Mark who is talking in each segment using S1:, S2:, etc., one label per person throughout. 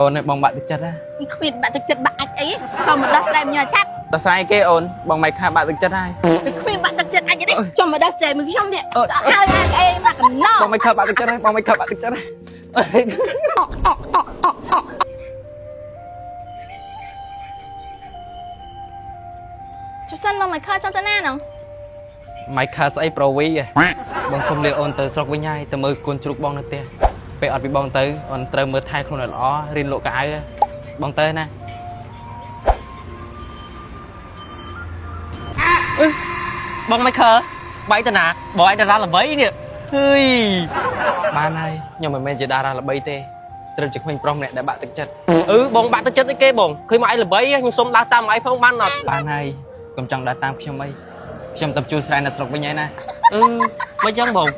S1: អូនឯងបងបាក់ទឹកចិត្តណា
S2: គ្មានបាក់ទឹកចិត្តបាក់អាចអីចូលមកដោះស្រាយមួយឆាប់
S1: ដោះស្រាយគេអូនបងមិនខាបាក់ទឹកចិត្តហើយ
S2: វាគ្មានបាក់ទឹកចិត្តអាចទេចូលមកដោះស្រាយមួយខ្ញុំនេះហើយអីមកកណោ
S1: បងមិនខាបាក់ទឹកចិត្តហើយបងមិនខាបាក់ទឹកចិត្តហើយ
S2: ជសិនមកមិនខើចង់ទៅណាហ្នឹង
S1: មិនខាស្អីប្រូវីបងសុំលាអូនទៅស្រុកវិញហើយទៅមើលកូនជ្រូកបងនៅផ្ទះពេលអត់ពីបងទៅអូនត្រូវមើលថែខ្លួនឲ្យល្អរៀនលក់កៅអៅបងទៅណា
S3: បងមិនខើបាយតាណាបងឯងតារាល្បីនេះហឺយ
S1: បានហើយខ្ញុំមិនមែនជាតារាល្បីទេត្រឹមជាក្មេងប្រុសម្នាក់ដែលបាក់ទឹកចិត្ត
S3: អឺបងបាក់ទឹកចិត្តអីគេបងឃើញមកឯងល្បីខ្ញុំសុំដើរតាមឯងផងបានអត់
S1: បានហើយកុំចង់ដើរតាមខ្ញុំអីខ្ញុំទៅជួលស្រែនៅស្រុកវិញហើយណា
S3: អឺមិនចឹងបង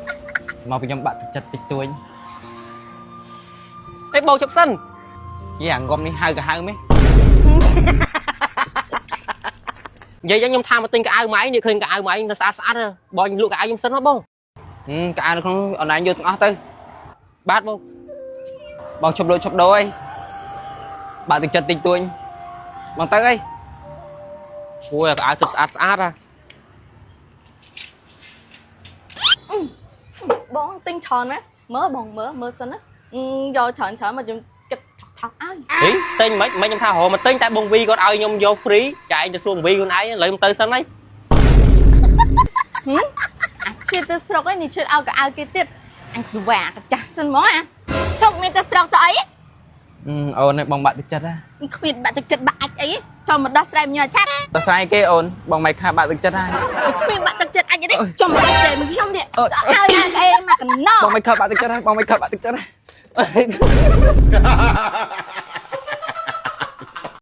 S1: មកពីខ្ញុំបាក់ទឹកចិត្តតិចតួច
S3: អេបងជប់សិន
S1: យីអាងំនេះហៅក៏ហៅមេ
S3: និយាយចឹងខ្ញុំថាមកទិញកៅអៅម៉ែនេះឃើញកៅអៅម៉ែនៅស្អាតស្អាតបងលក់កៅអៅខ្ញុំសិនហ៎បង
S1: កៅអៅនៅក្នុងអនឡាញយកទាំងអស់ទៅ
S3: បាទបង
S1: បងឈប់លក់ឈប់ដូរអីបាក់ទឹកចិត្តតិចតួចបងទៅអី
S3: អូយកៅអៅសុទ្ធស្អាតស្អាតហ่ะ
S2: បងទិញច្រើនណាមើលបងមើលមើលសិនណាយកច្រើនច្រើនមកខ្ញុំចិត្តថក់ថក់ឲ្យ
S3: ហីទិញមិនមិនខ្ញុំថារហមកទិញតែបងវីគាត់ឲ្យខ្ញុំយក free ចាឯងទៅសួរបងវីខ្លួនឯងឥឡូវខ្ញុំទៅសិនហើយ
S2: អាឈៀតទៅស្រុកឯនេះឈៀតឲ្យកៅអៅគេទៀតអញវ៉ាកចាស់សិនហ្មងអាជប់មានទៅស្រុកទៅអី
S1: អូនឯងបងបាក់ទឹកចិត្តណា
S2: គ្មានបាក់ទឹកចិត្តបាក់អាចអីចូលមកដោះស្រាយមួយឆាប់
S1: ដោះស្រាយគេអូនបងមិនខាបាក់ទឹកចិត្តហើយ
S2: វាគ្មានបាក់ទឹកចិត្តអាចទេចូលមកដោះស្រាយមួយខ្ញុំនេះហើយអីមកកណោ
S1: បងមិនខាបាក់ទឹកចិត្តហើយបងមិនខាបាក់ទឹកចិត្តហើយ